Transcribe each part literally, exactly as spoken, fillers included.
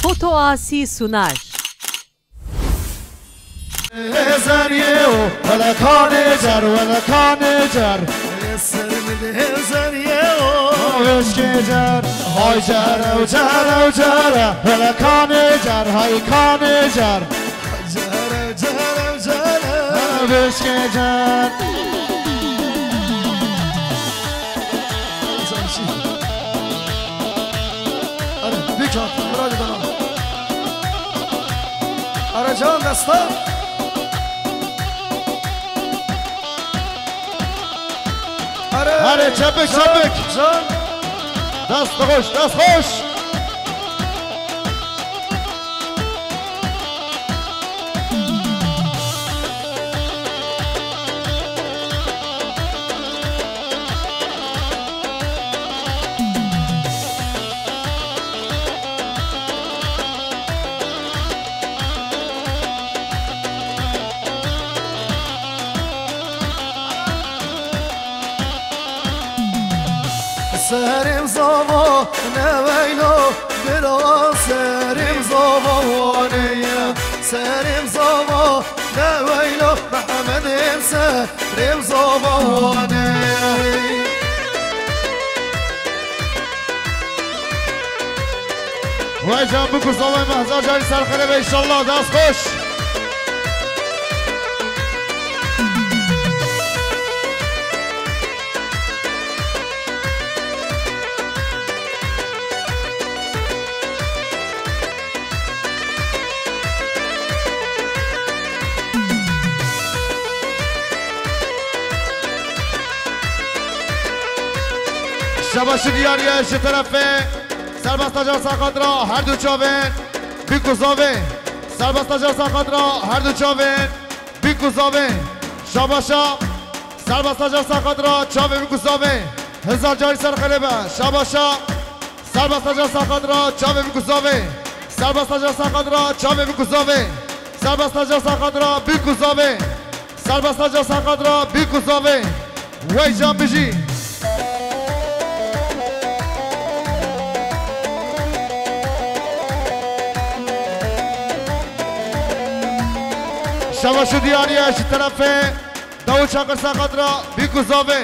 Foto Asi sunar. Hêzeriyê û welekanê cer, welekanê cer. Li ser min hêzeriyê û. Wêşkê cer, hay cer ew cer ew cer e, welekanê cer, hay kanê cer. Cer ew cer ew cer e. Wêşkê cer. Are, bîka, miradê dana. Are can desta. Are, çepik, can, çepik. Can. Dest xweş, dest xweş. Serê min zava ne weylo, bira serê min zava wane ye. Serê min zava ne weylo, Mehemedê min serê min zava wane ye. Vay can, bûk û zavayê me hezar carî ser xêr be înşallah, dest xweş. Şabaşî diyar e ji terefê serbesta can saxat ra her du çavên bîk û zavê. Serbesta can saxat ra her du çavên bîk û zavê. Şabaşa. Serbesta can saxat ra çavê bîk û zavê. Hezar carî ser xêr be. Şabaşa. Serbesta can saxat ra çavê bîk û zavê. Serbesta can saxat ra çavê bîk û zavê. Serbesta can saxat ra bîk û zavê. Serbesta can saxat ra bîk û zavê. Wey can bijî. Şabaş û diyar e ji terefê Dawûd Çakir saxat ra bîk û zavê.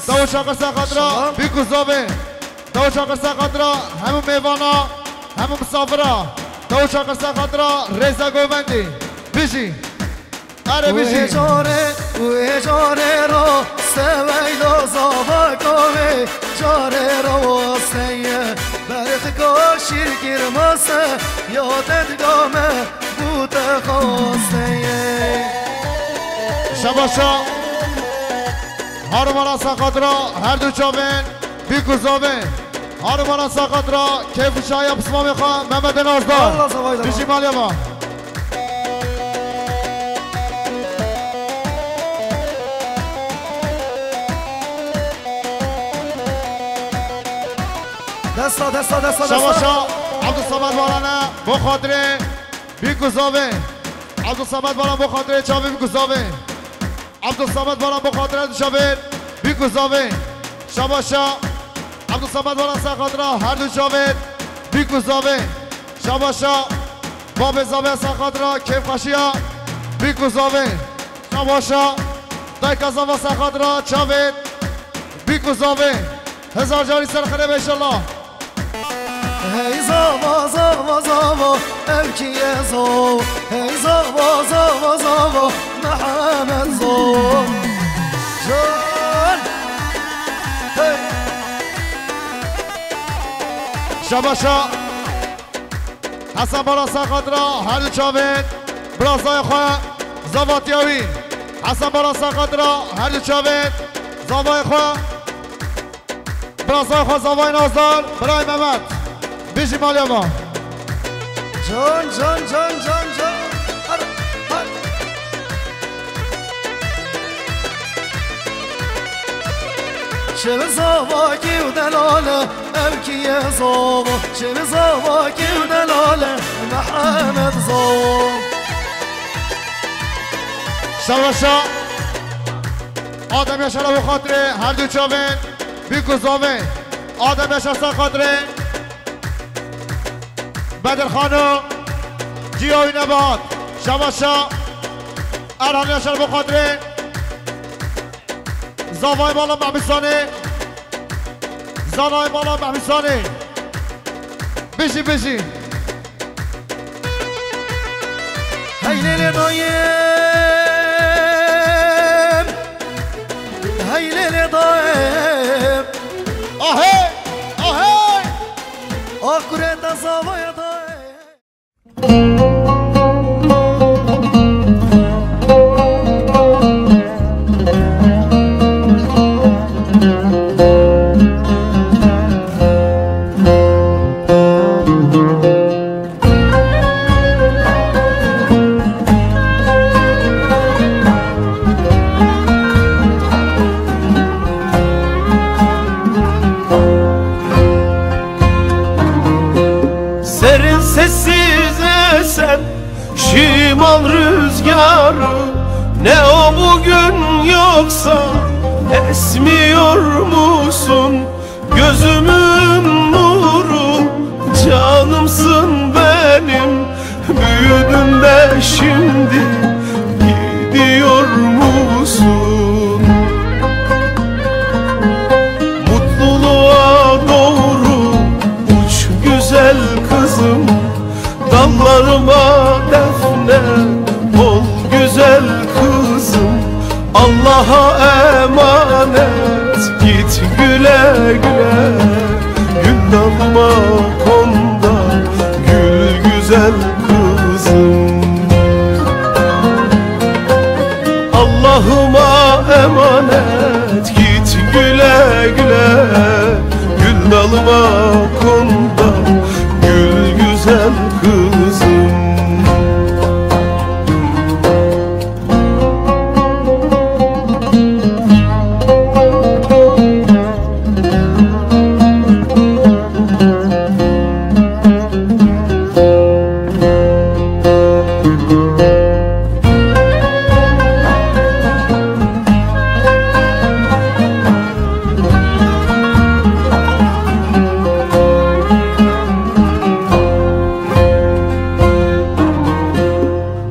Dawûd Çakir saxat ra bîk û zavê. Dawûd Çakir saxat ra hemû mêvana, hemû misafira. Dawûd Çakir saxat ra rêza govendî. Bijî. Are bijî. Wê carê, wê carê ra seweyla zava kavê, carê ra seye. Berxika şîrkir mase, ya tedga me bû te xasteye. Şabaşa. Harmana saxat ra her du çavên bîk û zavê. Harmana saxat ra keyf û şahiya pismamê xwe Mehmetê Nazdar. Allah zavayda. Bijî malê me. Desta, desta, desta, desta. Şabaşa Abdulsamed Baran e, bo xatirê bîk û zavê. Abdulsamed Baran bo xatirê çavê bîk û zavê. Abdulsamed Baran bo xatirê du çavên bîk û zavê. Şabaşa. Abdulsamed Baran saxat ra her du çavên bîk û zavê. Şabaşa. Babê zavê saxat ra kêfxweşiya bîk û zavê. Şabaşa. Dayka zava saxat ra çavên bîk û zavê. Hezar carî ser xêr be înşallah. Hey zava, zava, zava, ev kî ye zava? Hey zava, zava, zava, Mihemed zava. Can! Hey! Şabaşa. Hesen Baran saxat ra her du çavên birazayê xwe zavatiya wî. Hesen Baran saxat ra her du çavên zavayê xwe. Birazayê xwe zavayê Nazdar, birayê Mehmet. Bijî malê me. Can, can, can, can, can. Her, her. Çi bi zavakî û delale, ev kî ye zava? Çi bi zavakî û delale, Mihemed zava. Şabaşa. Adem Yaşar bo xatirê her du çavên bîk û zavê. Adem Yaşar saxat ra. Bedirxano, Ciyoy Nebat, Şebaşa, Erhan Yaşar Boqadrê, Zavay Bala Mehbîsanê, Zanay Bala Mehbîsanê. Bijî, bijî. Hey lê lê dayim. Hey lê lê dayim. Ahey, ahey. A kurê te zavaya dayim. Serin sessiz esen şimal rüzgarı, ne o bugün yoksa esmiyor musun? Gözümün nuru, canımsın benim, büyüdün de şimdi gidiyor musun? Mutluluğa doğru uç güzel kızım, dallarıma defne ol güzel kızım. Allah'a emanet git güle güle. Gül dalıma kon da gül güzel kızım. Allah'ıma emanet git güle güle. Gül dalıma kon da gül güzel kızım.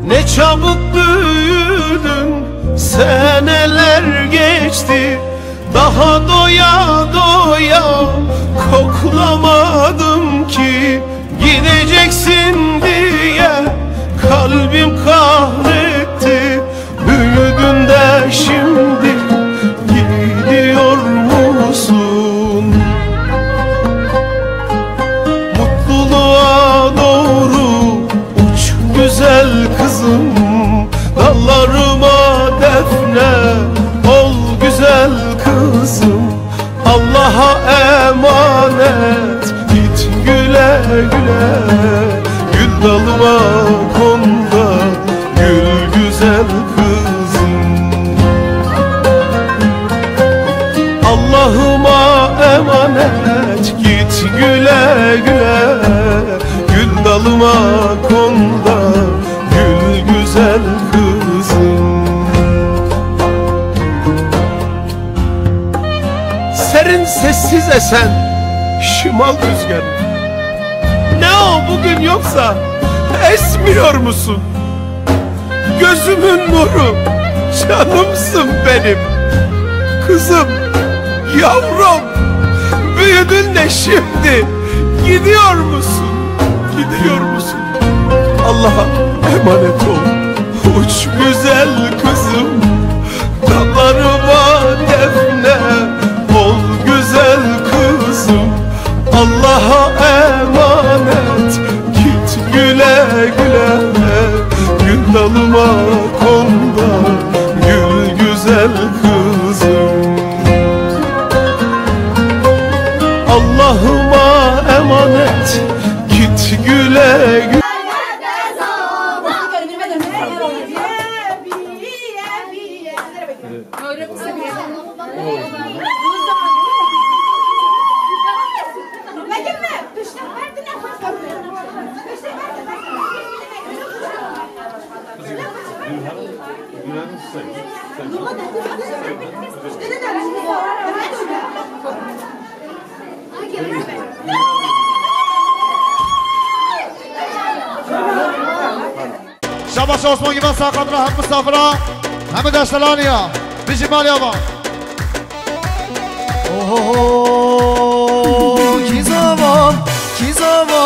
Ne çabuk büyüdün, seneler geçti. Daha doya doya koklamadım ki, gideceksin diye kalbim kahretti. Büyüdün de şimdi gidiyor musun? Mutluluğa doğru uç güzel kızım, dallarıma defne ol güzel kızım. Allah'a emanet git güle güle. Gül dalıma kon da gül güzel kızım. Allah'ıma emanet git güle güle. Gül dalıma kon da gül güzel kızım. Serin sessiz esen şimal rüzgarı. Ne o bugün yoksa esmiyor musun? Gözümün nuru, canımsın benim. Kızım, yavrum, büyüdün de şimdi gidiyor musun? Gidiyor musun? Allah'a emanet ol. Uç güzel kızım, dallarıma defne ol güzel kızım. Allah'a emanet git güle güle. Gül dalıma kon da gül güzel kızım. Allah'ıma emanet git güle güle. Paşa Osman Güven sağ kadra hem misafira hem de şelaniya. Bijî malya va. Oho, kîzava, kîzava,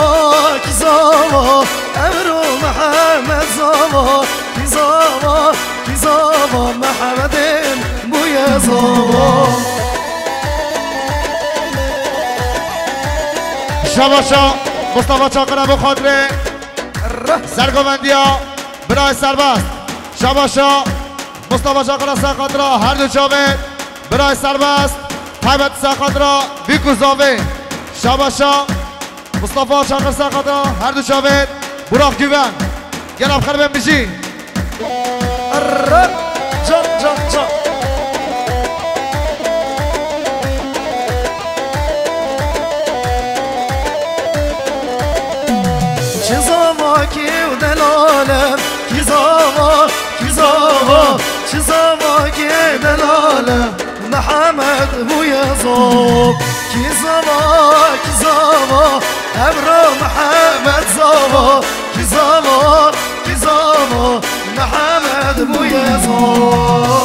kîzava, Evro Mihemed zava, kîzava, kîzava, Mihemedên bûye zava. Şabaşa Mustafa Çakır'a bu xatirê sergovendiya birayê serbest. Şabaşa Mustafa Çakır'a sağ kadra her du çavê. Birayê serbest, taybet sağ kadra Bîk û Zavê. Şabaşa Mustafa Çakır sağ kadra her du çavê. Burak Güven. Gel abxer ben bijî. Erre, can, can, can. Çi zava kî û delalem, kî zava, kî zava, çi zava kî delalem, Mihemed bûye zava. Kî zava, kî zava, Evro Mihemed zava. Kî zava, kî zava, Mihemed bûye zava.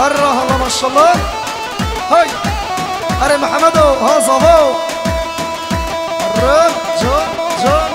Erre, Allah, maşallah. Hay. Erê Mihemedo, ha zavo. Erre, can, can.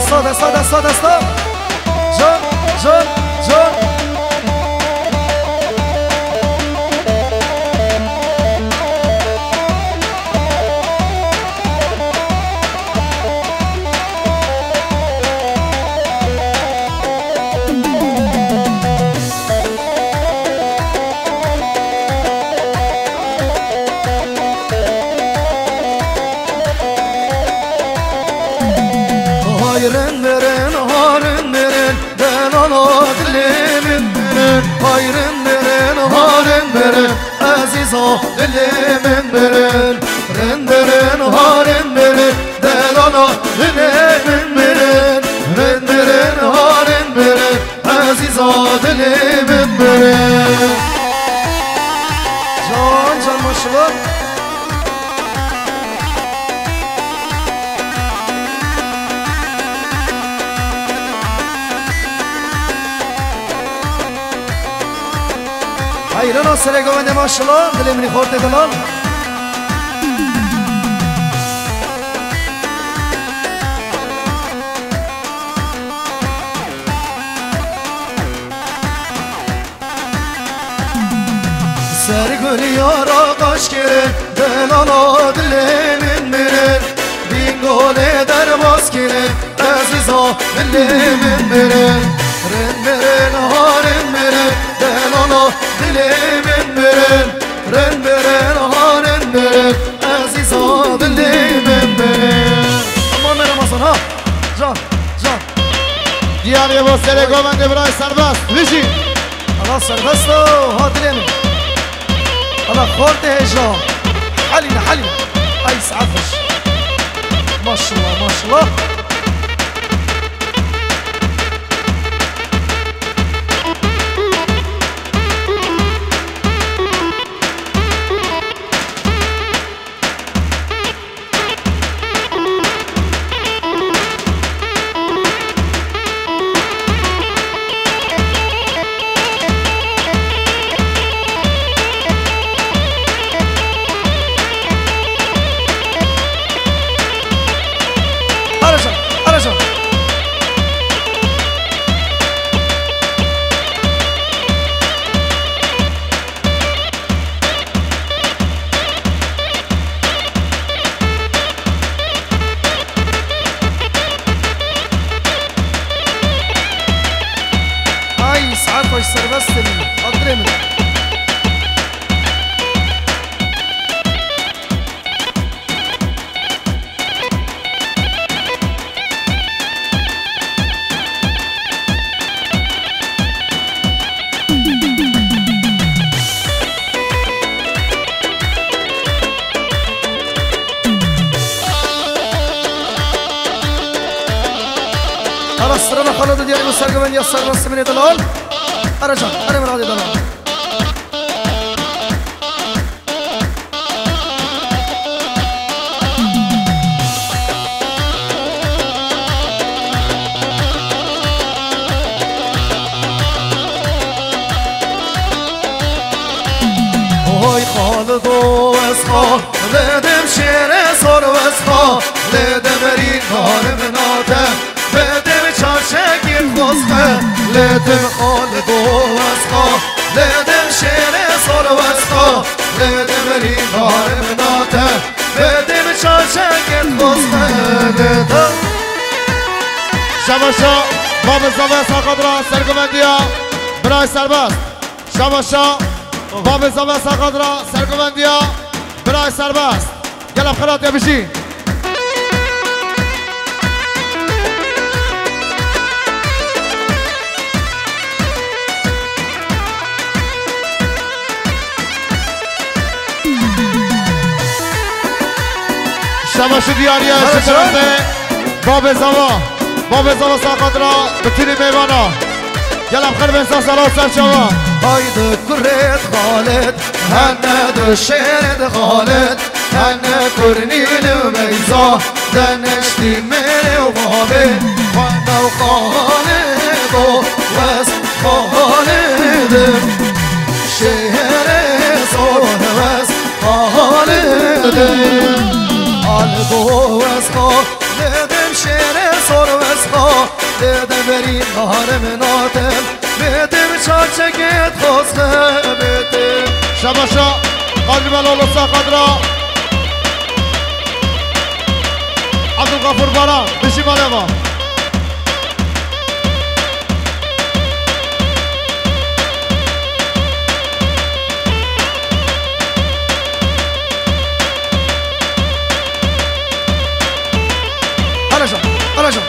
Desta, desta, desta, desta. Can, can, can. Hay rin birin, ha rin birin, delala dilê min birin. Hay rin birin, ha rin birin, ezîza dilê min birin. Rin birin, ha rin birin, delala dilê min birin. Rin birin, ha rin birin, ezîza dilê min birin. Can can, maşallah. Heyrana serê govendê, maşallah, dilê min î xortê delal. Ser guliyara qaş kirin, delala dilê min mirin. Bingolê derbas kirin, ezîza dilê min mirin. Rin mirin, ha rin mirin, delala dilê min mirin. Rin mirin, ha rin mirin, ezîza dilê min mirin. Aman Ramazan ha. Can, can. Diyarê bo serê govendê birayê serbest. Vijî. Ala serbest o, ha dilê min. Ala xortê hêja. Helîne, helîne. Ay saet xweş. Maşallah, maşallah. Hadi can, Sırada Xalid Diyar bu sergüven ya sarı simine dalal. Aracan, arı mırade dalal. Oy Xalido wesxa, ledim şêrê sor wesxa, ledim rî karim nate, ledim çarşekî xosxe, ledim Xalido wesxa, ledim şêrê sor wesxa, ledim rî karim nate, ledim çarşekî xosxe, ledim. Şebaşa, babê zave saxadra serguvendiya, biray serbest. Şabaşa, babê zave saxadra serguvendiya, biray serbest. Gel em xerat ya bijî. Şabaşi diyariye, şerefe. Babê zava, babê zava saxadra, bitînî mêvana. Gel em xerbên sa sala û ser çava. Haydi kurêt Xalid, hene di şêrêt Xalid, hene kurnîn û meyza, deniştî mêrê û mavê, xwenda û Xalid o, wes Xalidim, şêrê sor wes Xalidim, Xalido wes Xalidim, şêrê sor wes Xalidim, berî narim nadim, bidim çaçekêt xozxe bidim. Şabaşa, Qadri Belal Usta Qadra, Abdülgafur Baran, Bişî Maleva. Alacan, alacan.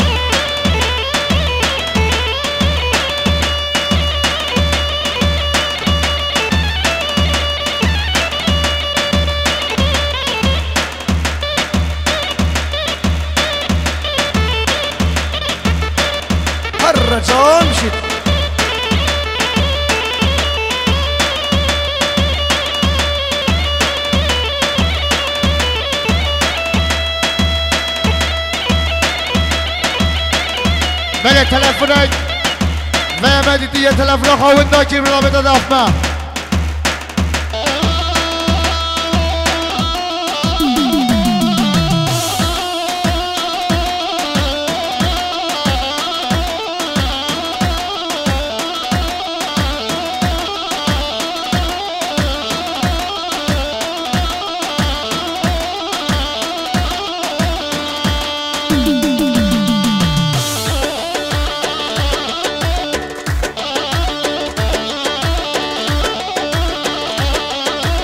Herre can şît. Belê telefonek. Ve me dîtiye telefona xwe winda kî bila bête def me.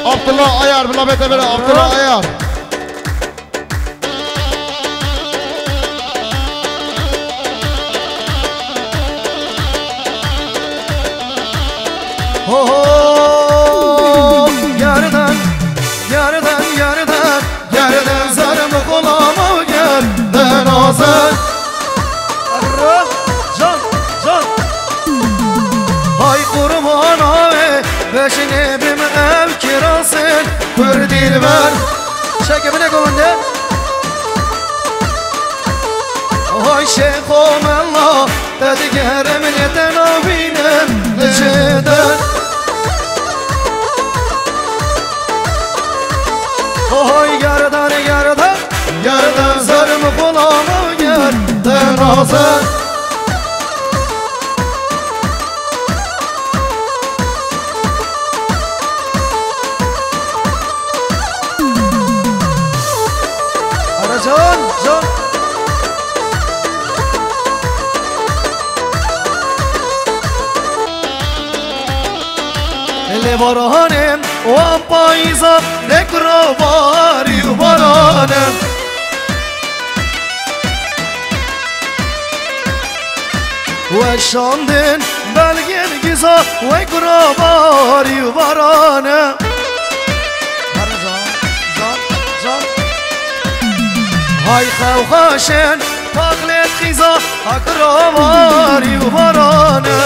Abdullah Ayar, bila bête bira, Abdullah Ayar. Ho, ho, yardan, yardan, yardan. Gerdin zerm xulama gerdin azar. Arra, can, can. Hay qurbana ve beşine bim ev kirasın pür dilber. Çeke bine govende. Hay şeyho mella. Te digerim lê te nabînim li çi der. Oy gerdan, gerdan, gerdan zer min xulama gerdan nazer. Ara can, can. Lê baranê wan payîza, ne kura barî û baranê. Weşandin belgên gîza, wey kura barî û baranê. Zan, zan, zan. Hay xew xaşên, Taqlê xîza, hak ramarî û baran e.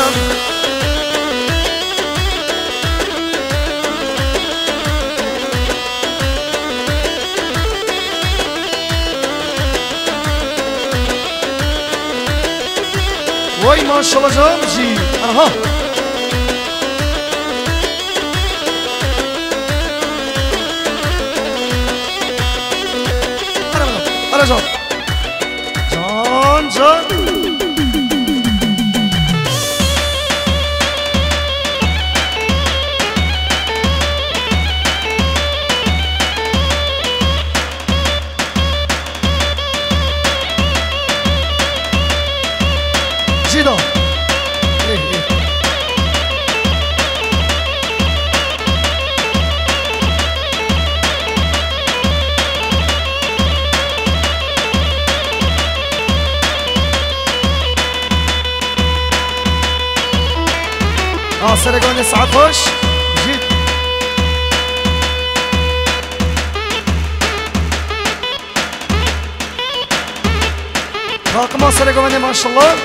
Vay maşallah canım cî. Aha. Ara, ara can. Can, can. Cîda. Ê, ê. Ah, serê gavê saet xweş. Jî. Takıma serê gavê maşallah.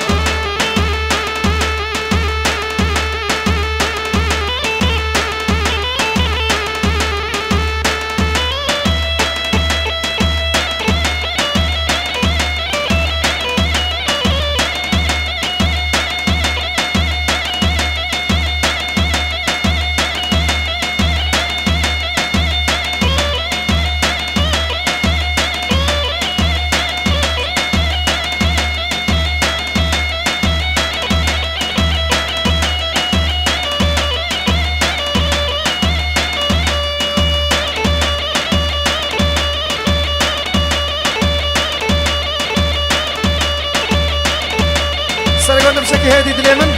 Serê gavê fişekî hêdî dilê min.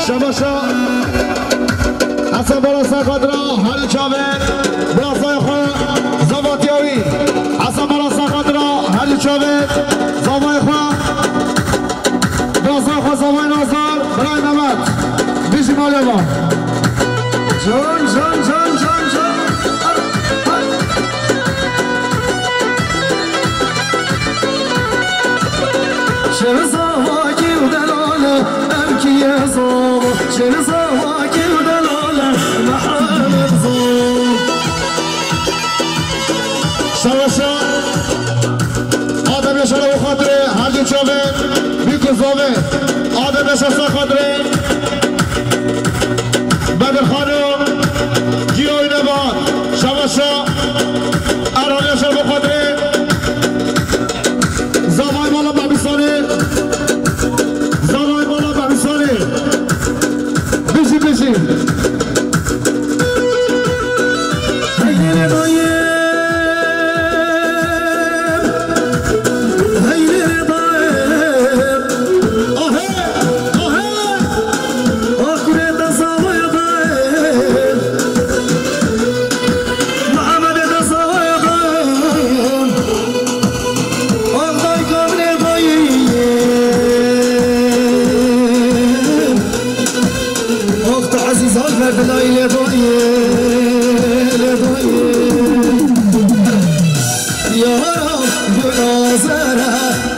Şabaşa. Hesen bala ser xatira her çavê birazayê xwe zavatiya wî. Hesen bala ser xatira her çavê zavayê xwe. Birazayê xwe zavayê Nazar, birayê Mehmet. Bijî malê me. Can, can, can, can, can. Şevzavakî û delale, ev kî ye zava? Şevzavakî û delale, Mehmed zava. Şeveşe. Adem Yaşar û xatirê her du çavê bîk û zavê. Adem Yaşar ser xatirê Bedirxan û Giroyî Nebat. Şeveşe. Erhan Yaşar û xatirê zavay mala Mehbîsanê. Zavay mala Mehbîsanê. Bijî, bijî. Heylê dayê. Heylê dayê. Ahê, ahê. Akurê te zavaya dayê. Mehemedê te zavaya dayê. Ax dayka min ê dayê. Ax tu ezîzan ver dilayî lê dayê, lê dayê. Yara guna zere,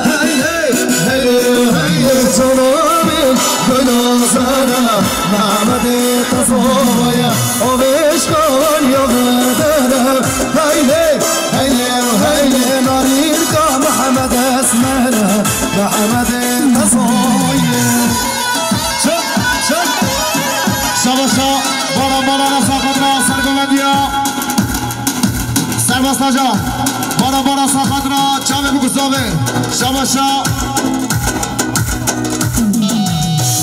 heylê, heylê, heylê, cananê guna zere. Mehemedê te zavaya, avêşkan ya vedere. Heylê, heylê, heylê, narînka Mehmed Esmere, Mehmedê te zavaya. Çek, çek. Şabaşa, bara, bara, rasa xatra, sergovendiya. Serbest Naca. Bara, bara, rasa xatra, çavê bikuzavê. Şabaşa.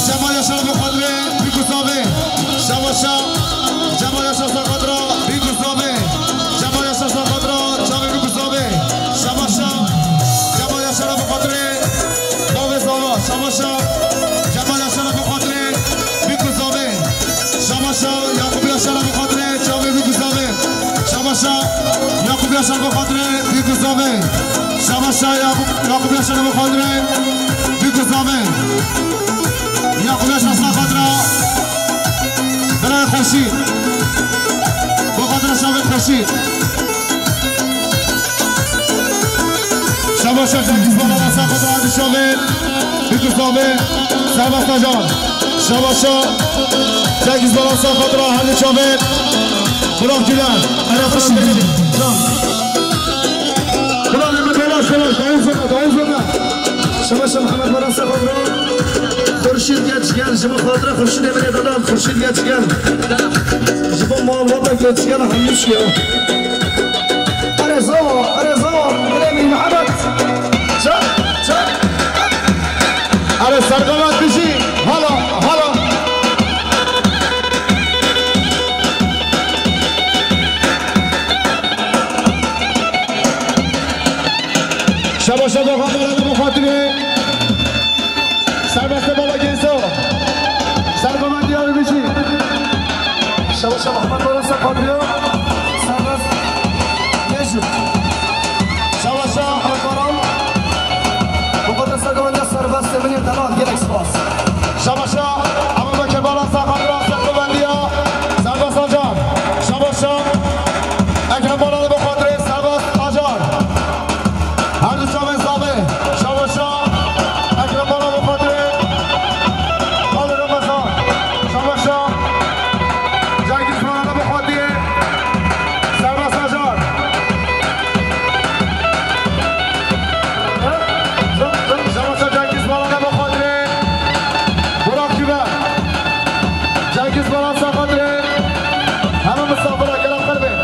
Cemal Yaşar bi xatirê bikuzavê. Şabaşa. Cemal Yaşar ser xatira bikuzavê. Cemal Yaşar ser xatira çavê bikuzavê. Şabaşa. Cemal Yaşar bi xatirê bavê zava. Şabaşa. Cemal Yaşar bi xatirê bikuzavê. Şabaşa. Yakup Yaşar bi xatirê çavê bikuzavê. Şabaşa. Yakup Yaşar bi xatirê bikuzavê. Şabaşa Yakup, Yakup Yaşar bi xatirê bikuzavê. Yakup Yaşar ser xatira. Xweşî. Bo xatira şavê xweşî. Şabaşa Cengiz Baran, Asa Xadra, hadi şavê. Bikir şavê. Serbest Acar. Şabaşa Cengiz Baran, Asa Xadra, hadi şavê. Burak Güler. Hadi xweşî. Burak, belaş, belaş. Davul zurna, davul zurna. Şabaşa Muhammed Baran, Asa Xadra. Xurşîd Geçgel, ji min xatira Xurşîdê min ê delal, Xurşîd Geçgel. Ji bo malbata Geçgel hemî çiya. Erê zava, erê zava, Dilê min Mihemed. Çak, çak. Erê serqemet bijî, hala, hala. Şabaşa Dogan Baran, bi xatirê. Serbest Bala Genso. Serqemet diyar bijî. Şabaşa Mehmet Baran, Serqemet diyar. Serbest. Yeşil. Şabaşa Mehmet Baran. Bu kadar Serqemet diyar, serbest, Emine Delal, gelek spas. Şabaşa Ebu Bekir Baran, Serqemet diyar, Serqemet diyar. Serbest Acar. Şabaşa Ekrem Baran, bu kadar serbest Acar. Her du çavên zavê, şabaşa Ekrem Baran, bi xatirê Ali Remezan, şabaşa Cengiz Baran, bi xatirê Serbest Acar. Şabaşa Cengiz Baran, bi xatirê Burak Güven. Cengiz Baran, bi xatirê hemî misafira, gelek xêr bên.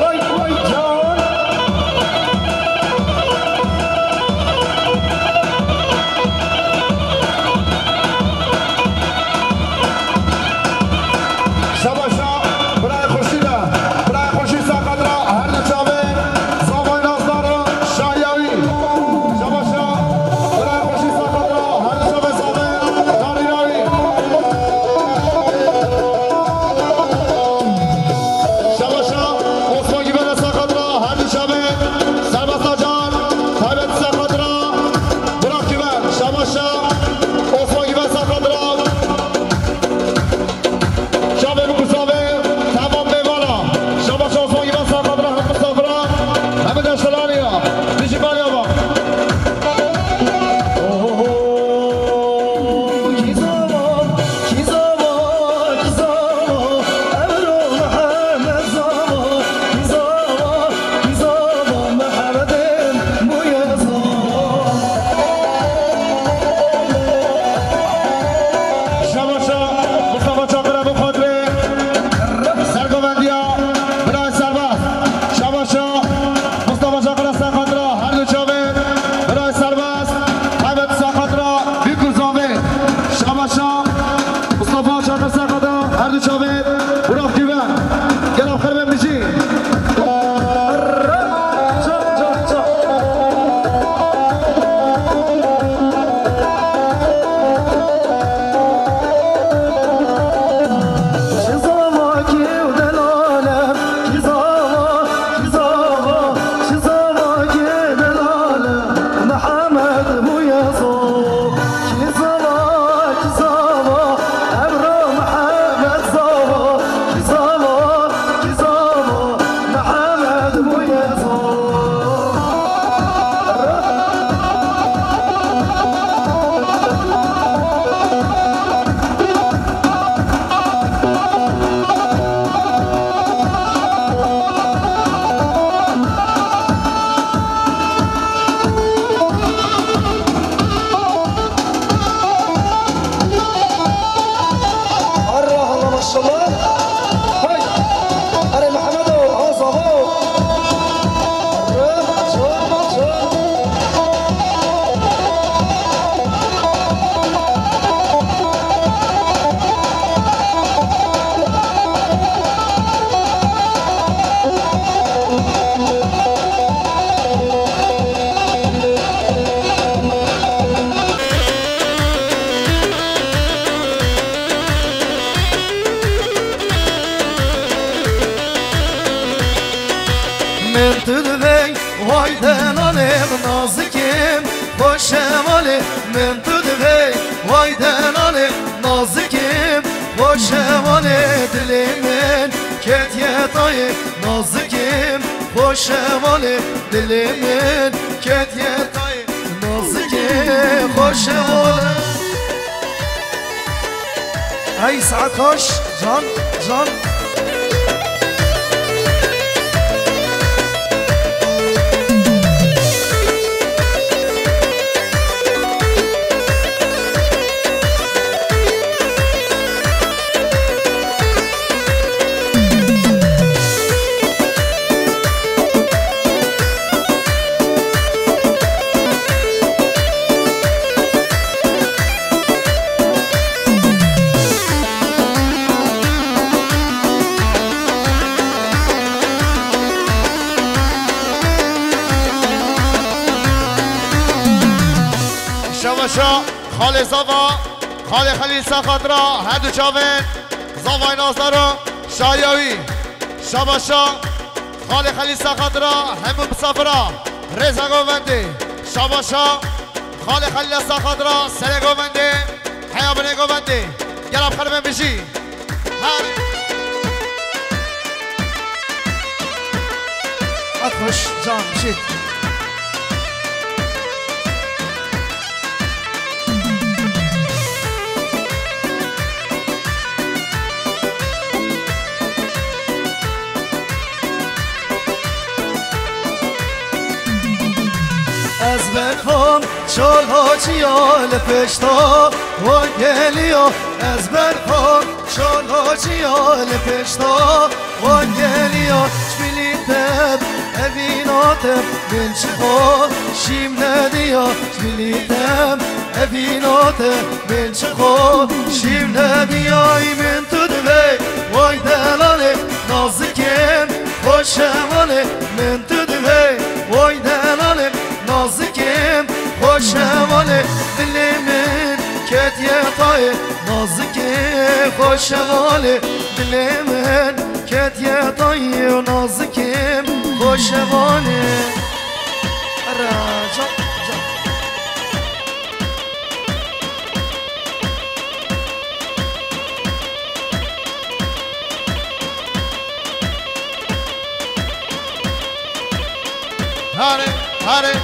Vay, vay, can. Şabaşa, birayê Xurşîd e. Birayê Xurşîd, Serqemet diyar, her du çavê. Zavay Nazdar Şahyawî. Şabaşa. Birayê xweşî Serqemet diyar, her du çavê zavê. Darî Rawî. Şabaşa. Osman Güven Serqemet diyar, her du çavê. Serbest Acar. Taybet Serqemet diyar. Burak Güven. Şabaşa. Osman Güven Serqemet diyar. Çavê bi ku zavê, temam bê vala. Şabaşa Osman Güven, Serqemet diyar, hemî misafira. Hemî deştelanî ya. Dijî balya ba. Oho, kî zava, kî zava, kî zava, Evro Mihemed zava, kî zava, kî zava, Mihemedê min bûye zava. Şabaşa Mustafa Çakır, bi xatirê sergovendiya birayê Serbest. Şabaşa Mustafa Çakır, Serqemet diyar, her du çavê birayê Serbest. Taybet Serqemet diyar, Bîkur zavê. Şabaşa Mustafa Çakır, Serqemet diyar, her du çavê. Burak Güven. Gelek xêr bên bijî. Kî zava, kî zava, Evro Mihemed zava, kî zava, kî zava, Mihemed bûye zava. Allah Allah, maşallah. Hay. Erê Mihemedo, ha zavo. Erê, ço, ço. Min tu divê, hay delalê, nazikê, xweşe malê. Min tu divê, way delalê nazikim, xweşevalê dilê min ketiye tayê nazikim, xweşevalê dilê min ketiye tayê nazikim, xweşevalê. Ey saet xweş, can, can. Şeveşa, xalê Zava, xalê Xelîl Sexatira, her du çavên Zavay Nazdaro, şahiya wî. Şabaşa, xalê Xelîl Sexatira, hemû misafira, rêza govendê. Şabaşa, xalê Xelîl Sexatira, serê govendê, heya binê govendê. Gela bi xêr bin bijî. Her. At xweş, can, şêt. Ez berxam şalaçiya li pêşta wan geliya. Ez berxam şalaçiya li pêşta wan geliya. Ji bilî te evîna te min çi xwe şîm nediya. Ji bilî te evîna te min çi xwe şîm nediya. Min tu divê, way delalê nazikim, xweşevalê min tu divê, way delalê nazikim, xweşevalê dilê min ketiye tayê nazikim, xweşevalê dilê min ketiye tayê nazikim, xweşevalê. Ara, can, can. Hare, hare.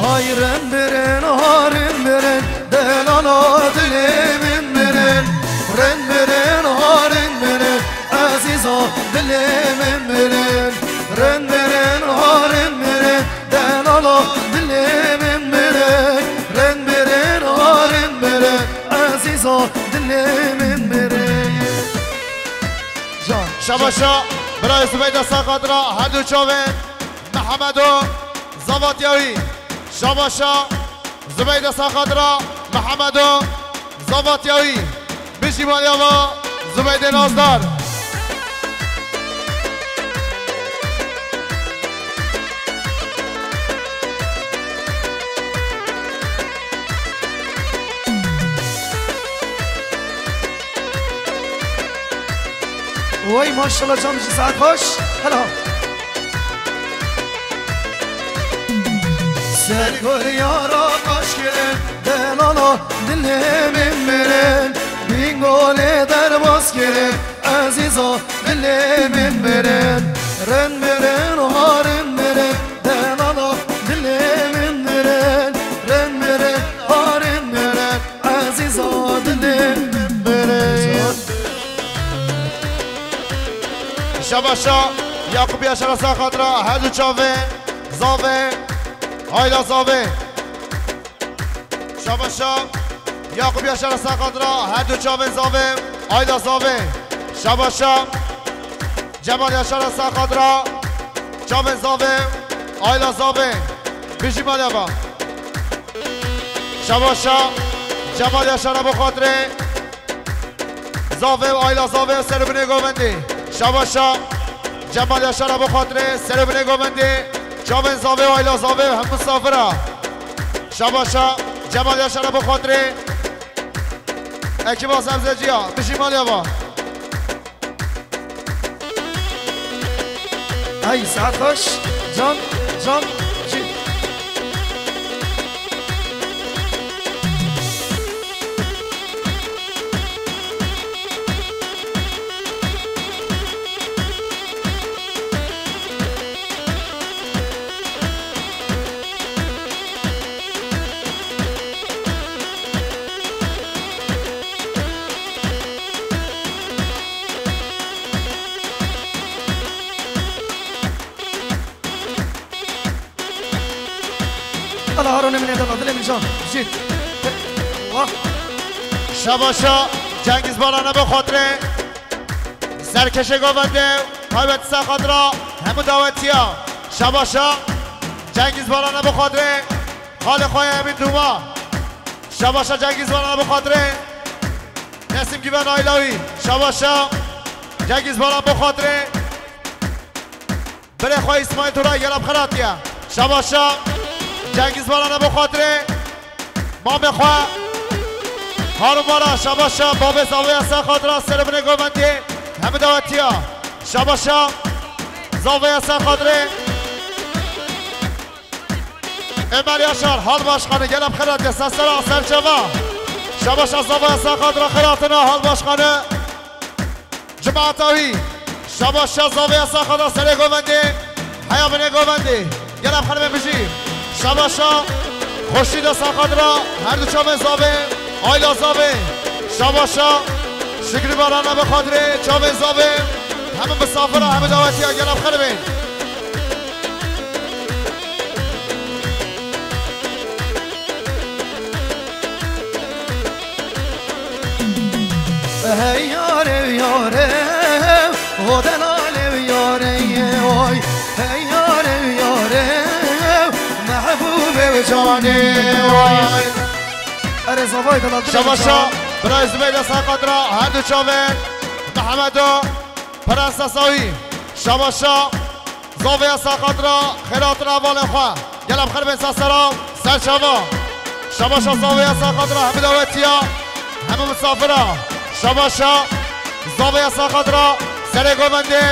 Hay rin birin, ha rin birin, delala dilê min birin. Rin birin, ha rin birin, ezîza dilê min birin. Rin birin, ha rin birin, delala dilê min birin. Rin birin, ha rin birin, ezîza dilê min birin. Can. Şabaşa, birayê Zubeyda Saqadra, her du çavên Mihemedo Zavatiyawî. Şabaşa, Zubeyda Saqadra, Mihemedo Zavatiyawî. Bijî maliyava Zubeydê Nazdar. Oy maşallah, can ji saet xweş. Hela. Ser goryara qaşkirin, delala dilê min mirin. Bingolê derbas kirin, ezîza dilê min mirin. Rin mirin, ha rin mirin, delala Şabaşa Yakup Yaşar'a sağ kadra her du çavê zavê, ayla zavê. Şabaşa Yakup Yaşar'a sağ kadra her du çavê zavê, ayla zavê. Şabaşa Cemal Yaşar'a sağ kadra çavê zavê, ayla zavê. Bijî malya va. Şabaşa Cemal Yaşar'a bu xatirê zavê û ayla zavê ser binê govendê. Şabaşa Cemal Yaşar'a bu xatirê ser binê govendê. Çavên zavê û ayla zavê hem misafira. Şabaşa Cemal Yaşar'a bu xatirê ekiba sebzeciya. Bijî malya va. Ay, saet xweş. Can, can, cî. Ala Harunê min ê dela dilê min can. Jît. Wah. Şabaşa Cengiz Baran'a bi xatirê serkeşê govendê taybet ser xatira hemû dawetiya. Şabaşa Cengiz Baran'a bi xatirê xalê xwe yê Emîn Dûma. Şabaşa Cengiz Baran'a bi xatirê Nesîm Gîven Aylawî. Şabaşa Cengiz Baran bi xatirê birê xwe Îsmaîl Turay gela bi xêr hatiye. Şabaşa Cengiz Baran'a bi xatirê mamê xwe Harun Bara. Şabaşa bavê zavê ya ser xatira ser binê govendê hemû dawetiya. Şabaşa zavê ya ser xatirê Ömer Yaşar, hal başkanı, gela bi xêr hatiye, ser sera, ser çava. Şabaşa zavê ya ser xatira xêr hatina, hal başkanı. Cemaata wî, şabaşa zavê ya ser xatira serê govendê, heya binê govendê. Gela bi xêr be bijî. Şabaşa xweşî de ser xatira her du çavên zavê, ayla zavê. Şabaşa Şikrî Baran'a bi xatirê çavên zavê. Hemû misafira, hemû dawetiya, gela bi xêr bên. Hey yare yare, o delale yare, oy. Hey yare yare, mehbûbe cane, oy. Erê zavay delal. Şabaşa birayê Zubeyda ser xatira her du çavên Mehmedo. Prensesa wî, şabaşa zavê ya ser xatira xêr hatina hevalên xwe. Gela bi xêr bên ser sera, ser çava. Şabaşa zavê ya ser xatira hemû dawetiya, hemû misafira. Şabaşa zavê ya ser xatira serê govendê,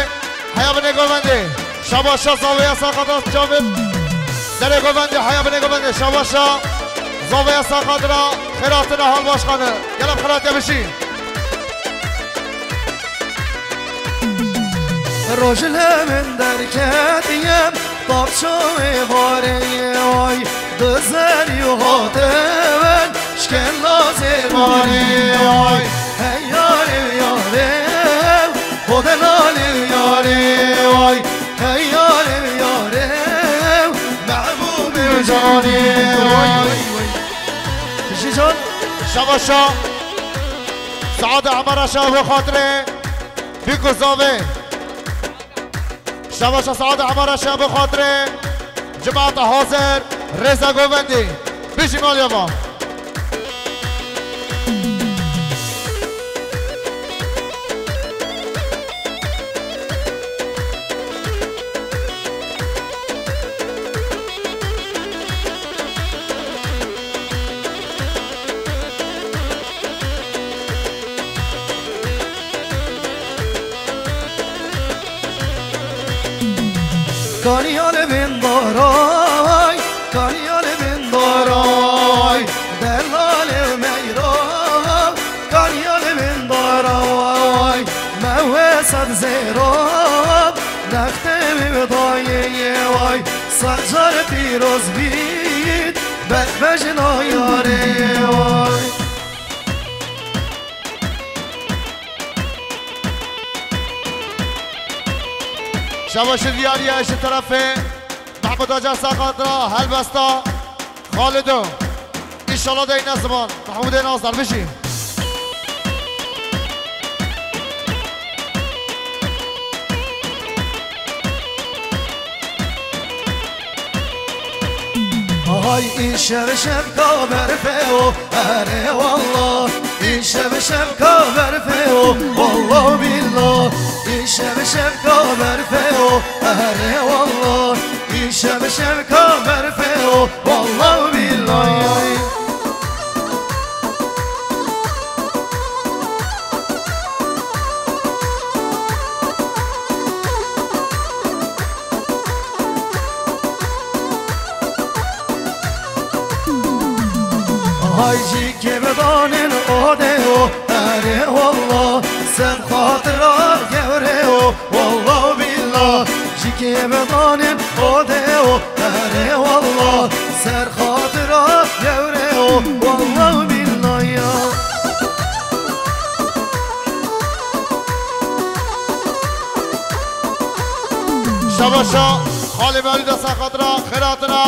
heya binê govendê. Şabaşa zavê ya ser xatira çavê serê govendê, heya binê govendê. Şabaşa zavê ya ser xatira xêr hatina hal başkanı. Gela bi xêr hatiye bijî. Roj li min derketiye, tapçoyê varê, oy, di zerî û hatê wen, şkenda zêmarê, oy. Hey yarê yarê, o delalê yarê, oy. Hey yarê yarê, mehbûbê canê, oy. Jican. Şabaşa. Saad Emara şa bo xatirê. Bîk û zavê. Şabaşa Saad Emara şa bi xatirê cemaata hazir, rêza govendî. Bijî malya va. Kaniya li bin daray, kaniya li bin daray, delalê meyra, kaniya li bin daray, me wê sed zêra, nextê wî dayê yê way, sed car pîroz bît, bejna yarê way. Şabaşi diyariye ji terefê Mehmûd Acar Saqatra helbesta Xalido. Înşallah dey ne ziman. Mehmûdê Nazar bijî. Hay îşev şevka berfê o, erê wallah. Îşev şevka berfê o, wallah billah. Îşev şevka berfê o, erê wallah. Îşev şevka berfê o, wallah billah. Hay jî kê bidanên odê o, erê wallah, ser xatira gewrê o, wallah billah. Jî kê bidanên odê o, erê wallah, ser xatira gewrê o, wallah billah ya. Şabaşa Xalê Mewlûda Saqatra, xêratina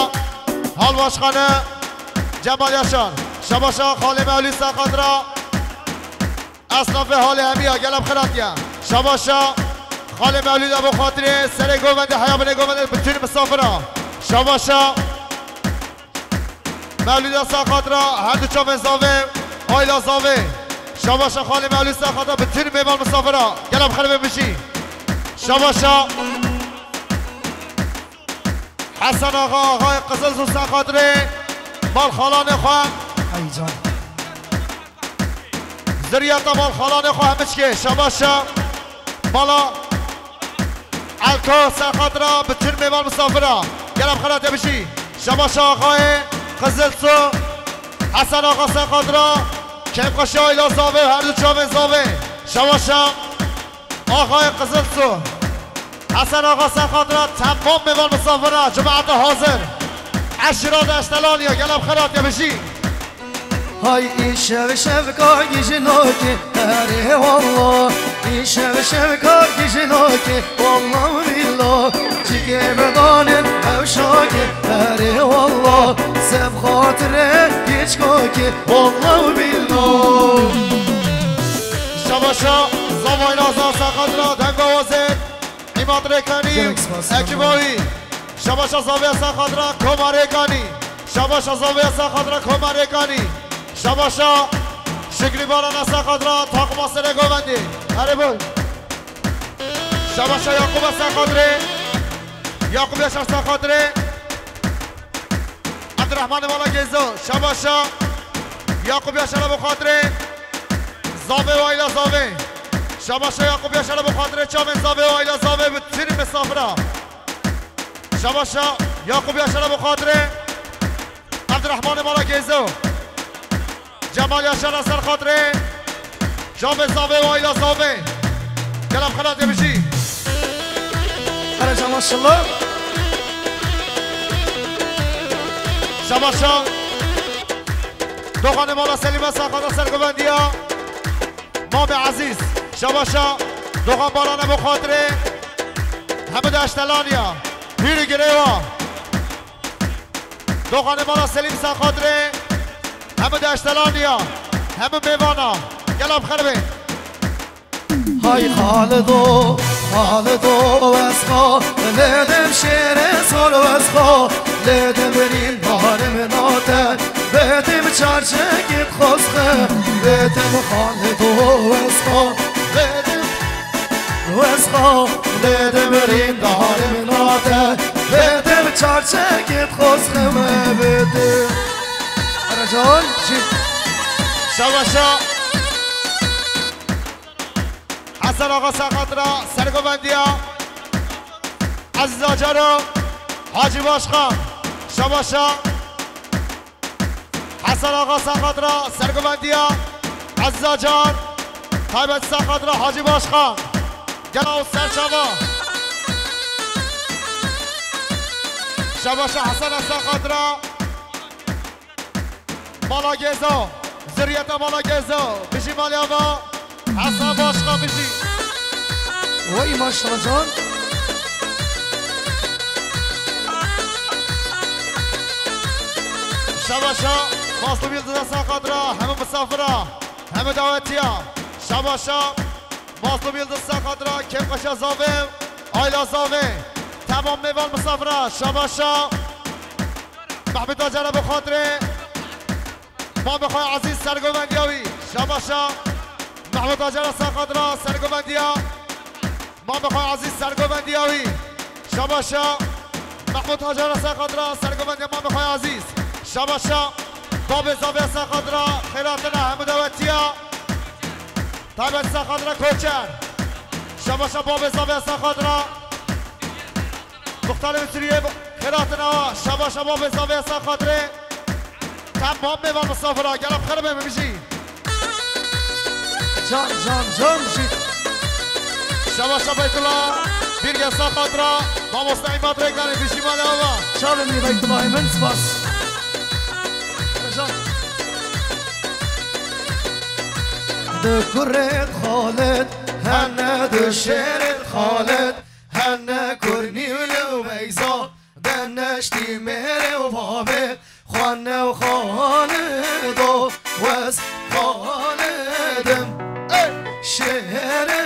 Halbaşxane Cemal Yaşar. Şabaşa Xalê Mewlûd Saqatra, esnafê halê hemiya gelem xêratiye. Şabaşa Xalê Mewlûda bo xatirê serê govendê heya binê govendê bütün misafira. Şabaşa Mewlûda Saqatra her du çavên zavê, ayla zavê. Şabaşa Xalê Mewlûd Saqatra bütün mêvan misafira. Gelem xêr ve bijî. Şabaşa Hesen Axa, Axayê Qizil Su Saqatrê mal xalanê xwe. Ay can. Ziriyeta mal xalanê xwe hemiçkê. Şabaşa mala Elko Saqatra bütün mêvan misafira. Gelem xêratiye bijî. Şabaşa Axayê Qizil Su, Hesen Axa Saqatra, kêfxweşiya ayla zavê û her du çavên zavê. Şabaşa Axayê Qizil Su, Hesen Axa Saqatra, temam mêvan misafira, cemaeta hazir. Eşîra de Eştelaniya, gelem xêratiye bijî. Hay îşev şevka gijinokê, erê wallah. Îşev şevka gijinokê, wallah billah. Çikê bidanên hewşokê, erê wallah. Sev xatirê giçkokê, wallah billah. Şabaşa zavayla za Saqatra dengawazê. Îmat Rêkanî, Gelek spas, ekîba wî. Şabaşa zavê Saqatra Koma Rêkanî. Şabaşa zavê Saqatra Koma Rêkanî. Şabaşa Şikrî Barana Saqatra takma serê govendê. Erê boy. Şabaşa Yakuba Saqatrê. Yakup Yaşar Saqatrê. Abdurrahman Mala Gezo. Şabaşa Yakup Yaşar'a bu xatirê. Zavê û ayla zavê. Şabaşa Yakup Yaşar'a bu xatirê, çavên zavê û ayla zavê, bütün misafira. Şabaşa Yakup Yaşar'a bu xatirê. Abdurrahman Mala Gezo. Cemal Yaşar'a ser xatirê. Çavê zavê û ayla zavê. Gelem xelatê bijî. Hele can maşallah. Şabaşa. Doxanê Mala Selîme Saqatra sergovendiya. Mamê Ezîz. Şabaşa. Doxan Barane bo xatirê. Hemû de eştelaniya. Hîrî girêwa. Doxanê Mala Selîm Saqatrê. Hemû de eştelaniya. Hemû mêvana. Gelem xerbê. Hay Xalido, Xalido, wesxa, lêdim şêrê sol wesxa, lêdim rîndarê min nate, bêdim çarçekî xosxe, bêdim Xalido, wesxa, bêdim wesxa, bêdim rîndarê min nate, bêdim çarçekî xosxe me bêdim. Ercan, jî. Şabaşa. Hesen Axa Saqatra sergovendiya. Aziz Acar û Hacî Başkan. Şabaşa. Hesen Axa Saqatra sergovendiya. Aziz Acar. Taybet Saqatra Hacî Başkan. Gel o serçava. Şabaşa Hesen Axa Saqatra. Mala Gezo, ziriyeta Mala Gezo, bijî malê ava, Hesen Başkan bijî. Wey maşallah can. Şabaşa Mazlum Yıldız'a, sağ kadra, hemû misafira, hemû davetiya. Şabaşa Mazlum Yıldız, sağ kadra, Kêmqeşa Zavê, Ayla Zavê. Temam mêvan misafira. Şabaşa Mehmûd Acar, bo xatirê mamê xwe ezîz, sergovendiya wî. Şabaşa Mehmûd Acar, sağ kadra, sergovendiya mamê xwe ezîz, sergovendiya wî. Şabaşa Mehmûd Acar, sağ kadra, sergovendiya mamê xwe ezîz. Şabaşa babê Zavê, sağ kadra, xêr hatine hemû davetiya. Taybet, sağ kadra Koçer. Şabaşa babê Zavê, sağ kadra Muxtarê Misiriyê, xêr hatine. Şabaşa babê Zavê, sağ kadrê. Temam mêvan misafira, gel em xeribê min bijî. Can, can, can, bijî. Şabaşa Beytullah, bir gel sağ kadra. Mamosta İmad Reklanê, bijî mala ava. Çavê min Beytullahê min, spas. Can. Du kurê Xalid, hene du şêrê Xalid, hene kurnî û li weyza, de neştî mêrê û babê, xwane û Xalido, wez Xalidim. Ey! Şêrê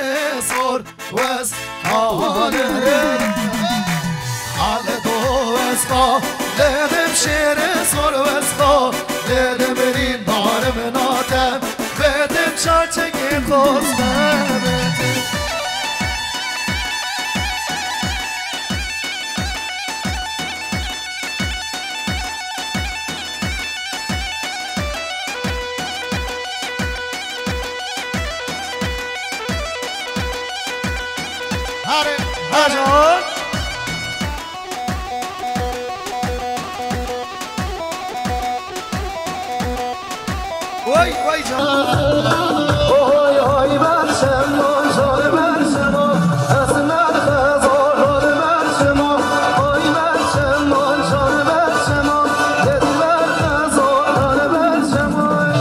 zor, wez Xalidim. Xalido, wez Xalidim, şêrê zor, wez Xalidim, rîndarê min a te, bedim çaçekê toz me bedim. Hadi, hadi. Vay, vay canım. Oy, oy, berçem, oy, oy, berçem, oy. Esmer Xezal, oy, berçem, oy. Oy, berçem, oy, oy, berçem, oy. Dediler Xezal, oy, berçem, oy.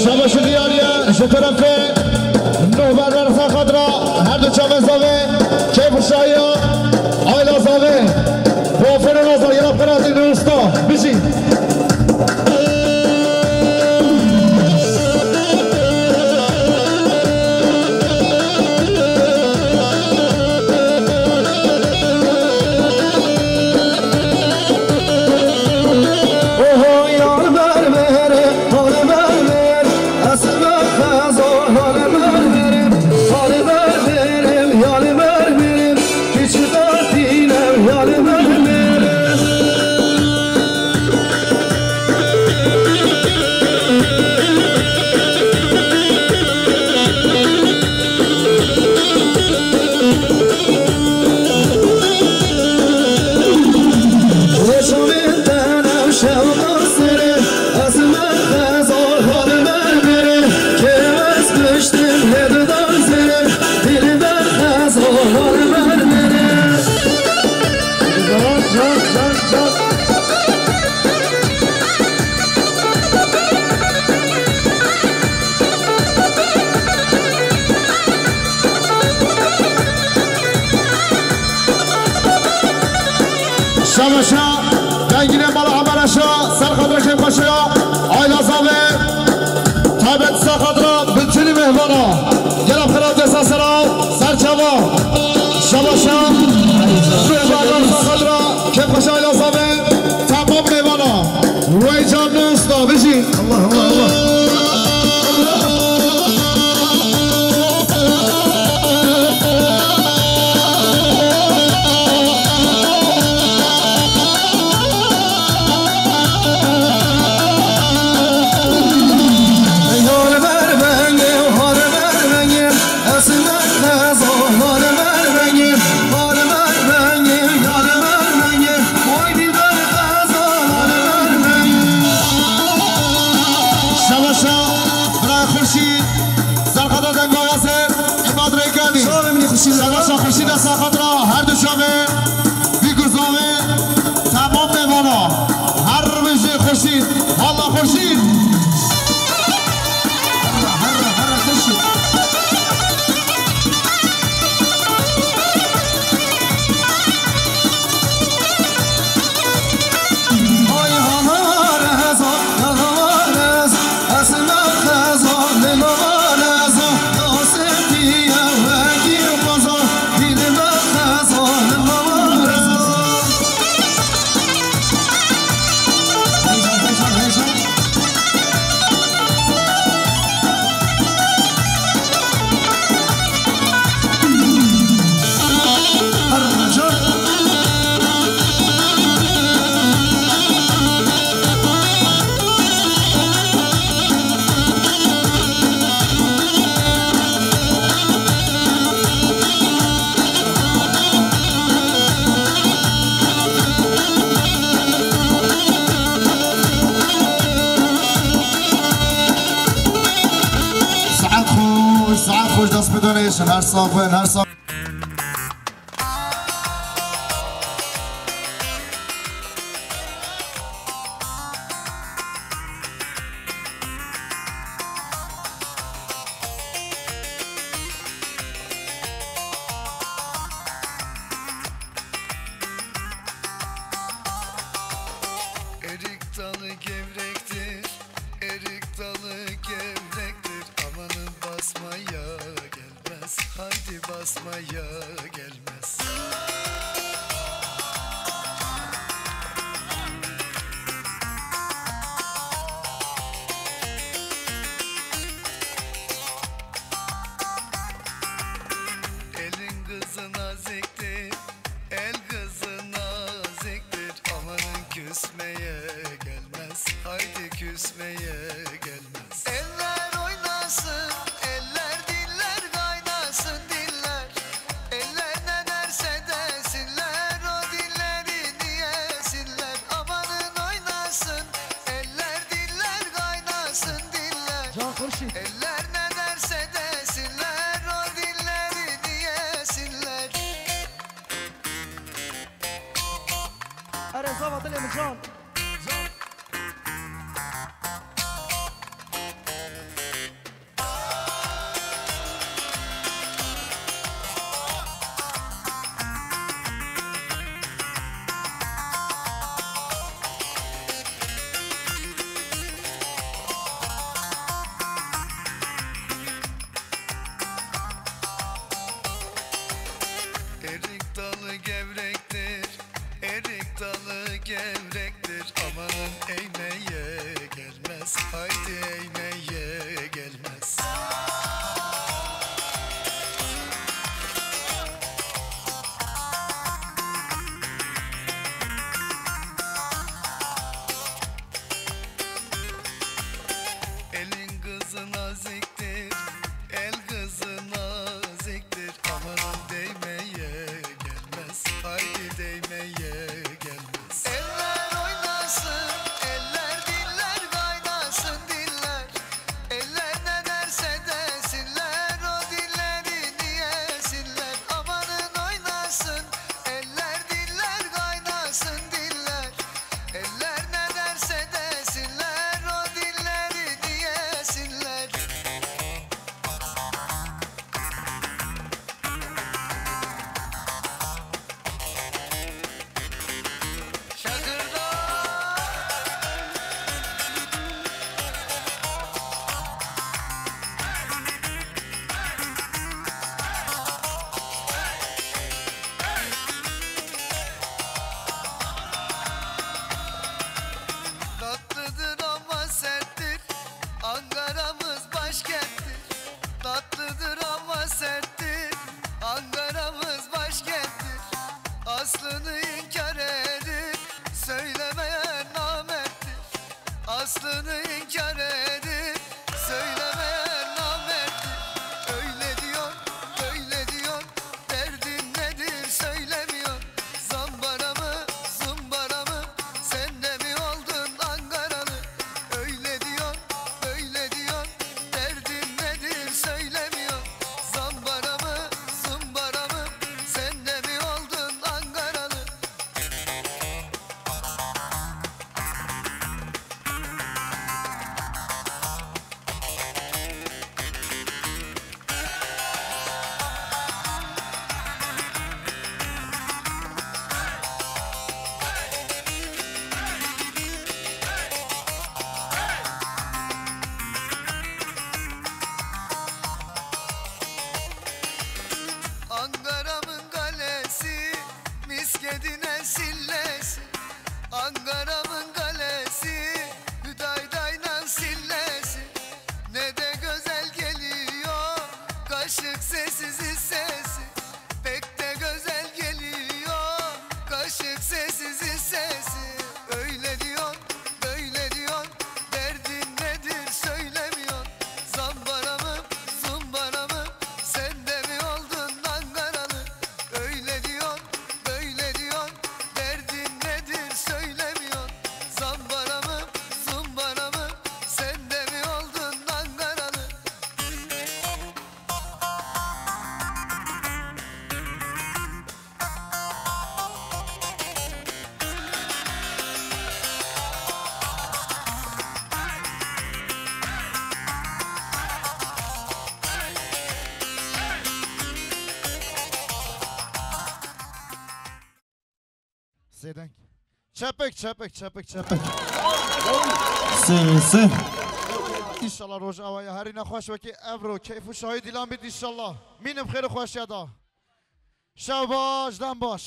Şabaşi diyariye ji terefê nû berberxa xwe ra her du çavên Zavê, keyf û şahiya Ayla Zavê. Bo aferin Azar, yena penaltî nû usta. Bijî. Şabaşa, dengine mala Emer Aşa, ser xatirê kêfxweşiya Ayla Zavê, taybet ser xatira bütünî mêvana. Gela xira desa sera, ser çava. Şabaşa, mêvana ser xatira kêfxweşiya Ayla Zavê, tamam mêvana. Wey can usta, bijî. Allah, Allah, Allah. Şabaşa, bira Xurşîd, serxada dengayazê, Îmad Reyganî. Şabaşa Xurşîd, serxatra her du çavê, vî guzavê, temam mêvana. Her bijî Xurşîd, valla Xurşîd. Herre, herre, herre Xurşîd. Saet xweş, saet xweş, dest bi donê, şin her sax bin, her sax. Erik dalı gevrektir, erik dalı gevrektir. Amanın basmaya gelmez, haydi basmaya gelmez. Elin kızı naziktir, el kızı naziktir. Amanın küsmeye gelmez, haydi küsmeye gelmez. Eller oynasın, eller diller kaynasın diller. Eller ne derse desinler, o dillerini yesinler. Amanın oynasın, eller diller kaynasın diller. Can Xurşîd. Eller ne derse desinler, o dillerini yesinler. Erê zava dilê min can. Erik dalı gevrektir, erik dalı gevrektir. Aslını inkar edip söylemeyen namerttir. Öyle diyor, böyle diyor, derdin nedir söylemiyor. Zambara mı, zumbara mı, sen de mi oldun Ankaralı? Öyle diyor, böyle diyor, derdin nedir söylemiyor. Zambara mı, zumbara mı, sen de mi oldun Ankaralı? Ankara'mın kalesi, miskedine sillesi. Ankara'mın kalesi, Hüdayday'dan sillesi. Ne de güzel geliyor kaşık sessiz sesi. Pek de güzel geliyor kaşık sessiz sesi. Öyle diyor, böyle diyor, derdin nedir söylemiyor. Zambara mı, zumbara mı, sen de mi oldun Ankaralı? Öyle diyor, böyle diyor, derdin nedir söylemiyor. Zambara mı, zumbara mı, sen de mi oldun Ankaralı? Sêdeng. Çepik, çepik, çepik, çepik. Sê, sê. Înşallah roj awaya herî nexweş wekî evro keyf û şahî dîlan bît înşallah. Mînim xêr û xweşiya da. Şev baş, dem baş.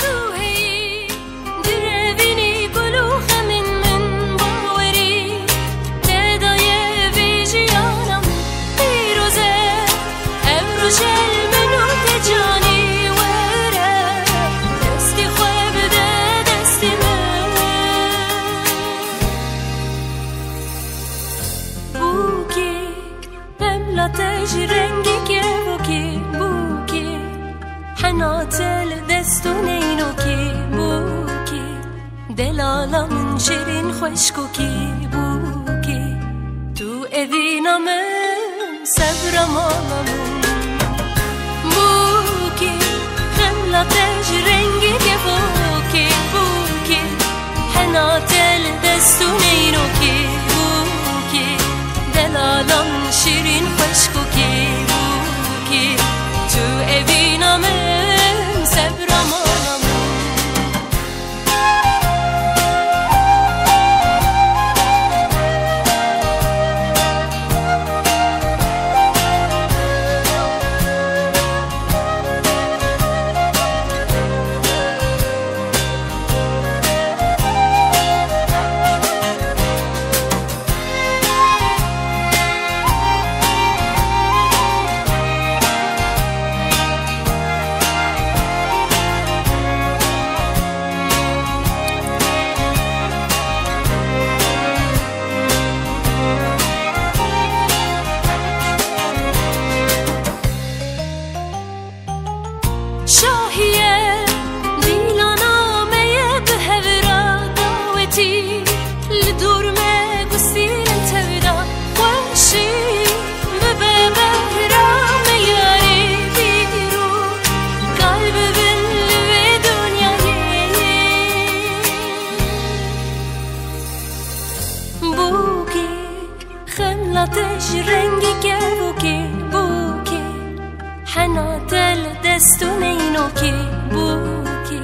Tu heyî direvînî gul û xemên min bawerî te daye vê jiyana min pîroz e. Ev roj el min û te canî were, destî xwe bide destî min. Bûkê xemla te ji rengê kevokê, bûkê hena te li dest û neynokê, bûkê delala min şêrîn xweşkokê, bûkê tu evîna min, sebra mala min. Bûkê xemla te ji rengê kevokê, bûkê hena te li dest û neynokê, bûkê delala min, şêrîn xweşkokê, bûkê tu evîna min, sebra mala min. Şahiye dîlana me ye bi hevra dawetî, li dor me gustînin tevda xweşî, bibe behra me yarê dîro, kal bibin li vê dinyayê. Bûkê xemla te ji rengê kevokê, bûkê hena te li dest û neynokê, bûkê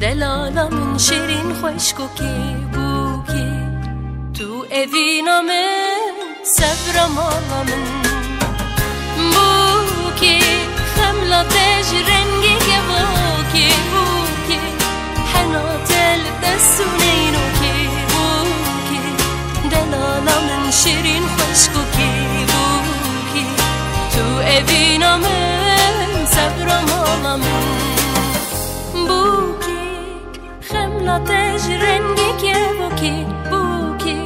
delala min, şêrîn xweşkokê, bûkê tu evîna min, sebra mala min. Bûkê xemla te ji rengê kevokê, bûkê hena te li dest û neynokê, bûkê Sebra mala min. Bûkî, xemla te ji rengî kevokî. Bûkî,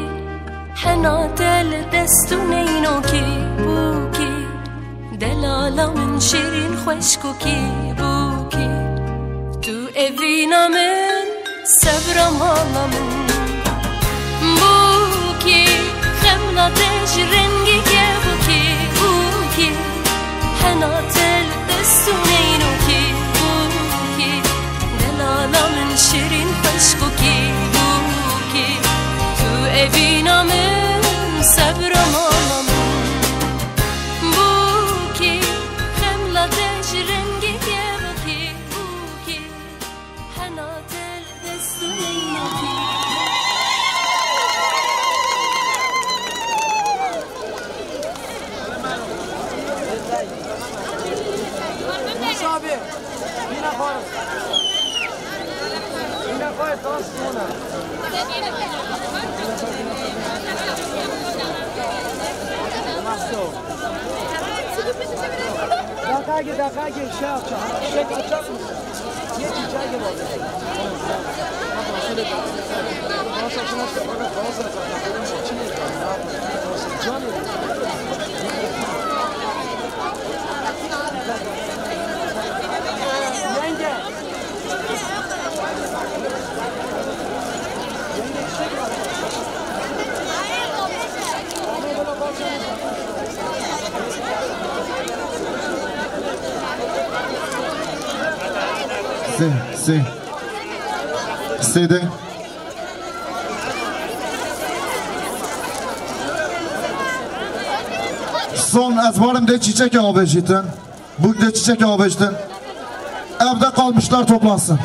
hena te li dest û neynokî. Bûkî, delala min şîrîn xweşkokî. Bûkî, tu evîna min, sebra mala min. Bûkî, xemla te ji rengî kevokî. Bûkî, hena te li dest û neynokî. Bûkî, delala min şîrîn xweşkokî. Bûkî, tu evîna min, sebra mala min. Bûkî, xemla te ji rengî kevokî. Bûkî, hena te li dest û neynokî. Musa abi, yine var. Yine var, dans sonra. Nasıl? Dakika gir, dakika gir, şey yapacağım. Şey yapacak mısın? Sê, sê. Sê de. Son ez barim de çiçek avêjîtin. Bûk de çiçek avêjtin. Evde kalmışlar toplansın.